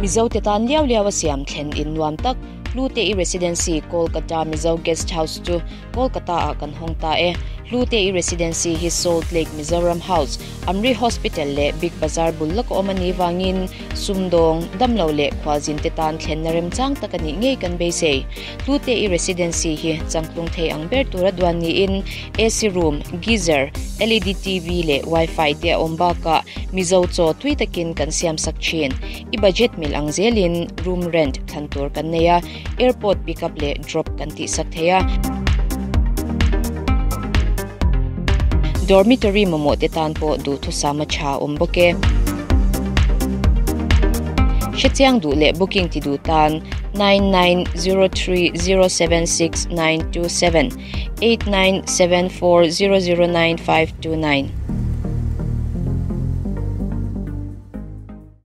Mizo te tan liau liau a siam thlen in nuam tak Hlute-i Residency, Kolkata Mizo Guest House chu Kolkata ah kan hawng ta e. Hlute-i Residency hi Salt Lake Mizoram House, Amri Hospital leh Big Bazar bul lawk a awm a nih vangin sumdawng, damlo leh khualzin te tan thlenna remchang tak a nih ngei kan beisei. Hlute-i Residency hi changtlung thei ang ber tura duan niin AC room, geyser, LED TV leh Wi-Fi te a awm bakah Mizo chaw tui takin kan siam sak thin. I budget mil ang zelin room rent thlan tur kan nei a, airport pick up leh drop kan tih sak thei a. Dormitory mamawh te tan pawh duhthusam a tha awm bawk e. Hrechiang duh leh booking ti duh tan 9903076927, 8974009529.